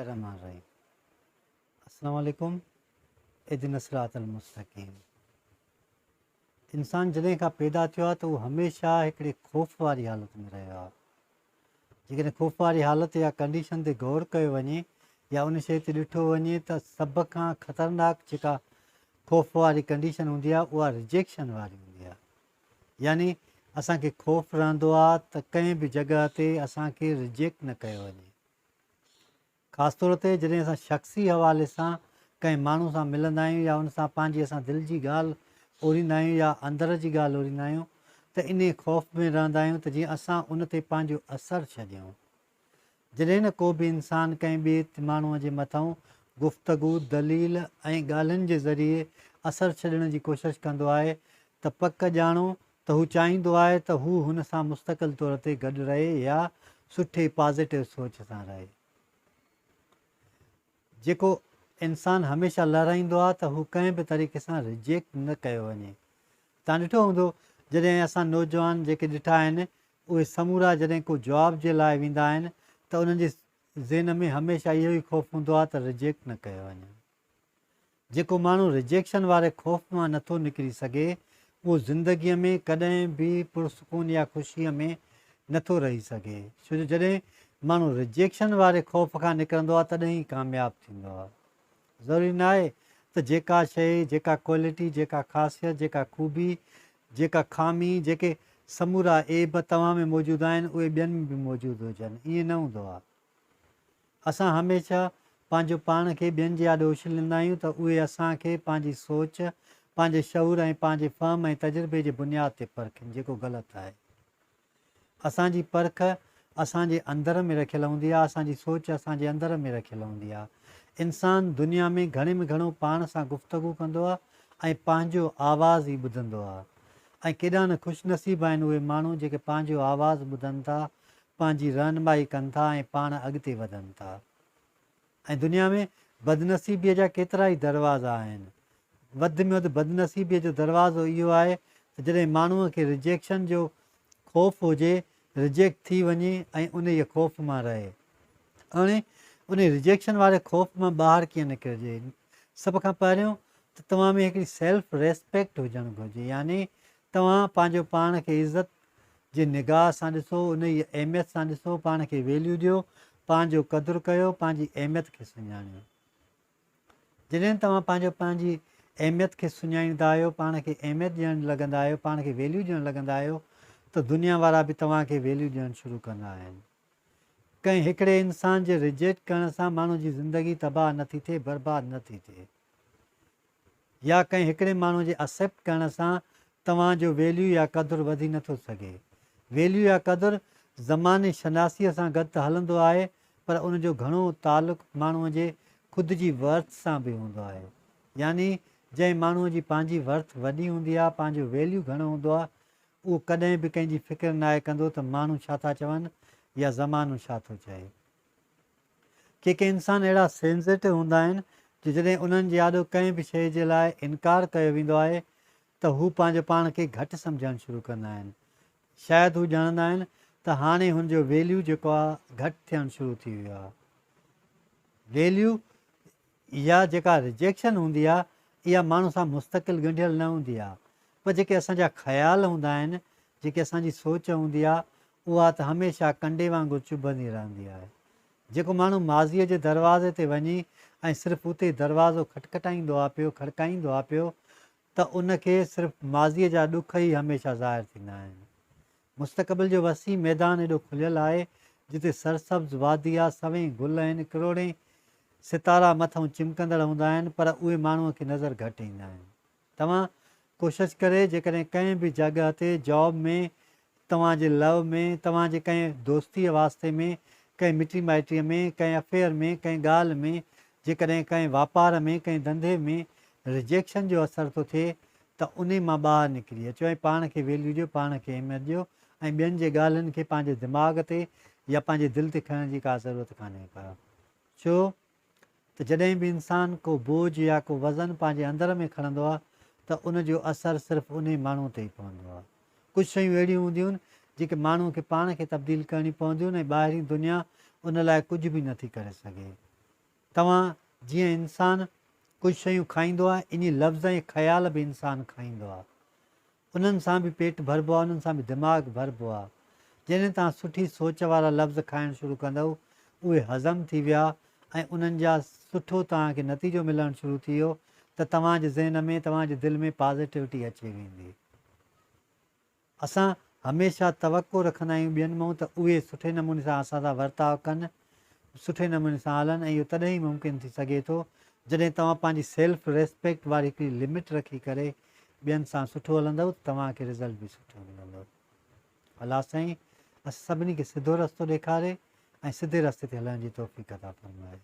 الرحمن الرحيم السلام عليڪم اهدنا الصراط المستقيم انسان جڏهن کان پيدا ٿيو آهي ته اهو هميشه هڪڙي خوف واري حالت ۾ رهيو آهي. جيڪڏهن خوف واري حالت يا ڪنڊيشن تي غور ڪيو وڃي يا ان شيء تي ڏٺو وڃي ته سڀ کان خطرناڪ جيڪا خوف واري ڪنڊيشن هوندي آهي اها رجيڪشن واري هوندي آهي. يعني اسان کي خوف رهندو آهي ته ڪنهن به جڳهه تي اسان کي رجيڪٽ نه ڪيو وڃي. خاص طور تي جڏهن اسان شخصي حوالي سان ڪنهن ماڻهو سان ملندا آهيون يا ان سان پنهنجي اسان دل جي ڳالهه اوريندا آهيون يا اندر جي ڳالهه اوريندا آهيون ته انهي خوف ۾ رهندا آهيون ته جيئن اسان ان تي پنهنجو اثر ڇڏيون. جڏهن نه ڪو به انسان ڪنهن ٻئي ماڻهو جي مٿئون گفتگو، دليل ۽ ڳالهين جي ذريعي اثر ڇڏڻ جي ڪوشش ڪندو آهي ته پڪ ڄاڻو ته هو چاهيندو آهي ته هو هن سان مستقل طور تي گڏ رهي يا سٺي پازيٽو سوچ سان رهي. جيڪو انسان هميشه لهرائيندو آهي ته هو ڪنهن به طريقي سان رجيڪٽ نه ڪيو وڃي. توهان ڏٺو هوندو جڏهن اسان نوجوان جيڪي ڏٺا آهن اهي سمورا جڏهن ڪو جاب جي لاء ويندا آهن ته انهن جي ذهن ۾ هميشه اهو ئي خوف هوندو آهي ته رجيڪٽ نه ڪيو وڃي. جيڪو ماڻهو رجيڪشن واري خوف مان نٿو نڪري سگهي، اهو زندگيء ۾ ڪڏهن به پرسڪون يا خوشيء ۾ نٿو رهي سگهي. ڇو جو جڏهن ماڻهو رجيڪشن واري خوف کان نڪرندو آهي تڏهن ئي ڪامياب ٿيندو آهي. ضروري ناهي ته جيڪا شيء، جيڪا ڪوالٽي، جيڪا خاصيت، جيڪا خوبي، جيڪا خامي، جيڪي سمورا عيب توهان ۾ موجود آهن، اهي ٻين ۾ به موجود هجن. ائين نه هوندو آهي. اسان هميشه پنهنجو پاڻ کي ٻين جي آڏو اڇليندا آهيون ته اهي اسان کي پنهنجي سوچ، پنهنجي شعور ۽ پنهنجي فهم ۽ تجربي جي بنياد تي پرکين، جيڪو غلط آهي. اسان جي پرک اسان جي اندر ۾ رکيل هوندي آهي، اسان جي سوچ اسان جي اندر ۾ رکيل هوندي آهي. انسان دنيا ۾ گهڻي ۾ گهڻو پاڻ سان گفتگو ڪندو آهي ۽ پنهنجو آواز ئي ٻڌندو آهي ۽ ڪيڏا نه خوش نصيب آهن اهي ماڻهو جيڪي پنهنجو آواز ٻڌن ٿا پنهنجي رهنمائي ڪن ٿا ۽ پاڻ اڳتي وڌن ٿا ۽ دنيا ۾ بدنصيبيء جا ڪيترائي دروازا آهن. وڌ ۾ وڌ بدنصيبيء جو دروازو اهو آهي ته جڏهن ماڻهوء کي رجيڪشن جو خوف هجي، رجيڪٽ ٿي وڃي ۽ انهيء خوف مان رهي. هاڻي انهيء رجيڪشن واري خوف مان ٻاهر ڪيئن نڪرجي؟ سڀ کان پهريون ته توهان ۾ هڪڙي سيلف ريسپيڪٽ هجڻ گهرجي يعني توهان پنهنجو پاڻ کي عزت جي نگاهه سان ڏسو، انهيء اهميت سان ڏسو، پاڻ کي ويليو ڏيو، پنهنجو قدر ڪيو، پنهنجي اهميت کي سڃاڻيو. جڏهن توهان پنهنجو پنهنجي اهميت کي سڃاڻيندا آهيو، پاڻ کي اهميت ڏيڻ لڳندا آهيو، پاڻ کي ويليو ڏيڻ لڳندا آهيو ته دنيا وارا به توهان کي ويليو ڏيڻ شروع ڪندا آهن. ڪنهن هڪڙي انسان جي رجيڪٽ ڪرڻ سان ماڻهو جي زندگي تباهه نٿي ٿئي، برباد نٿي ٿئي. يا ڪنهن هڪڙي ماڻهو جي اسيپٽ ڪرڻ سان توهان جو ويليو يا قدر وڌي نٿو سگهي. ويليو يا قدر زماني شناسيء سان گڏ ته هلندو آهي پر ان جو گهڻو تعلق ماڻهوء جي خود جي ورٿ سان به هوندو آهي. يعني جنهن ماڻهوء جي پنهنجي ورٿ وڏي هوندي آهي، پنهنجو ويليو گهڻو هوندو آهي، اهو ڪڏهن به ڪنهن جي فڪر ناهي ڪندو ته ماڻهو ڇا ٿا چون يا زمانو ڇا ٿو چئي. ڪي ڪي انسان اهڙا سينسيٽو هوندا آهن جو جڏهن انهن جي آڏو ڪنهن به شيء جي لاء انڪار ڪيو ويندو آهي ته هو پنهنجو پاڻ کي گهٽ سمجهڻ شروع ڪندا آهن. شايد هو ڄاڻندا آهن ته هاڻي هن جو ويليو جيڪو آهي گهٽ ٿيڻ شروع ٿي ويو آهي. ويليو يا جيڪا رجيڪشن هوندي آهي اها ماڻهو سان مستقل ڳنڍيل نه هوندي آهي پر جيڪي اسان جا خيال هوندا آهن، جيڪي اسان جي سوچ هوندي آهي اها ته هميشه ڪنڊي وانگر چڀندي رهندي آهي. جيڪو ماڻهو ماضيء جي دروازي تي وڃي ۽ صرف اتي دروازو کٽکٽائيندو آ پيو، کڙڪائيندو آ پيو ته ان کي صرف ماضيء جا ڏک ئي هميشه ظاهر ٿيندا آهن. مستقبل جو وسيع ميدان ايڏو کليل آهي، جتي سرسبز وادي آ، سوين گل آهن، ڪروڙين ستارا مٿئون چمڪندڙ هوندا آهن، پر اهي ماڻهوء کي نظر گهٽ ايندا آهن. توهان ڪوشش ڪري جيڪڏهن ڪنهن به جڳهه تي جاب ۾ توهان جي لو ۾ توهان جي ڪنهن دوستيء واسطي ۾ ڪنهن مٽي مائٽيء ۾ ڪنهن افيئر ۾ ڪنهن ڳالهه ۾ جيڪڏهن ڪنهن واپار ۾ ڪنهن ڌنڌي ۾ رجيڪشن جو اثر ٿو ٿئي ته انهي مان ٻاهر نڪري اچو ۽ پاڻ کي ويليو ڏيو پاڻ کي اهميت ڏيو ۽ ٻين جي ڳالهين کي پنهنجي دماغ تي يا پنهنجي دل تي کڻڻ جي ڪا ضرورت ڪانهي ڪا ڇو ته جڏهن به انسان ڪو بوجهه يا ڪو وزن پنهنجي اندر ۾ کڻندو آهي ته ان جو اثر صرف انهي ماڻهوء تي ئي پوندو آهي. ڪجهه شيون اهڙيون هونديون آهن جيڪي ماڻهوء کي پاڻ کي تبديل ڪرڻيون پونديون آهن ۽ ٻاهرين دنيا ان لاء ڪجهه به نٿي ڪري سگهي. توهان جيئن انسان ڪجهه شيون کائيندو آهي انهي لفظ ۽ خيال به انسان کائيندو آهي. انهن سان به پيٽ ڀربو آهي انهن سان به دماغ ڀربو آهي. جڏهن توهان سٺي سوچ وارا لفظ کائڻ شروع ڪندؤ اهي هضم ٿي ويا ۽ انهن جا سٺو توهان کي نتيجو ملڻ شروع ٿي ويو ته توهان جي ذهن ۾ توهان جي دل ۾ پازيٽوٽي اچي ويندي. اسان هميشه توقع رکندا آهيون ٻين مئون ته اهي سٺي نموني سان اسان سان ورتاء ڪن، سٺي نموني سان هلن ۽ اهو تڏهن ئي ممڪن ٿي سگهي ٿو جڏهن توهان پنهنجي سيلف ريسپيڪٽ واري هڪڙي لمٽ رکي ڪري ٻين سان سٺو هلندؤ ته توهان کي رزلٽ به سٺو ملندو. الله سائين اسان سڀني کي سڌو رستو ڏيکاري ۽ سڌي رستي تي هلڻ جي توفيق عطا فرمائي.